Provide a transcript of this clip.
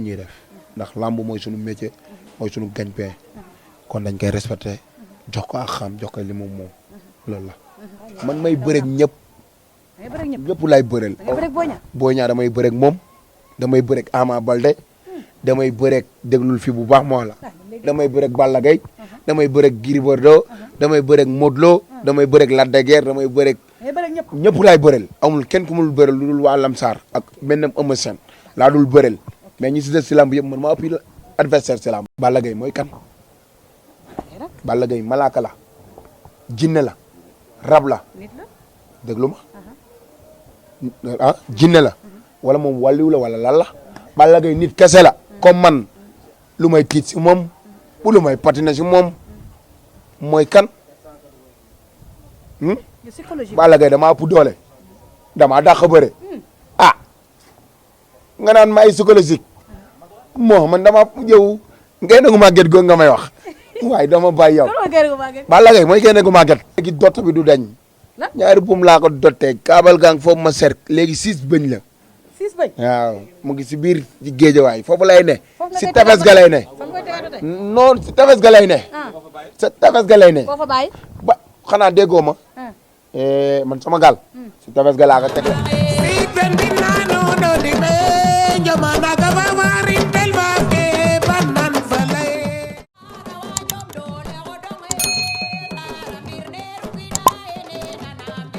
ñuy def ndax lamb mooy sunu métier mooy sunu gagne-pain kon dañ koy respecté jox ko ak xam jox ko li moom loolu la man may bëreeg ñëpp ñëpp laay bëreel Boy Niang damay bëreeg moom damay bëreeg Ama Baldé damay bëreeg déglul fi bu baax moo la damay bëreeg Balla Gaye damay bëreeg Gris Bordeaux damay bëreeg Modou Lo damay bëreeg Lac de Guiers damay bëreeg ñëpp laay bëreel amul kenn ku mu dul bëreel lu dul waa Lamsar ak benn Eumeu Sène laa dul bëreel mais ñi si des si lamb yëpp man maa ëpp adversaire si lamb Balla Gaye mooy kan Balla Gaye malaaka la jinne la rab la déglu ma jinne la wala moom wàlliw la wala lan la Balla Gaye nit kese la comme man lu may tiit si moom bu lu may patiner si moom mooy kan Balla Gaye damaa ëpp doole damaa dàq bëre nga naan ma ay psychologique moo man dama jëw ngay nagu màgget googu nga may wax waaye dama bàyyi yow Balla Gaye mooy kenn gu màgget léegi dott bi du dañ ñaari buum laa ko dottee kaabal gang foofu ma ser léegi 6 bëñ la 6 bëñ waaw mu ngi si biir ci géejawaay foofu lay ne si tefes ga lay ne non si tefes ga lay ne sa tefes ga lay ne ba xanaa déggoo ma man sama gaal si tefes ga laa ko teg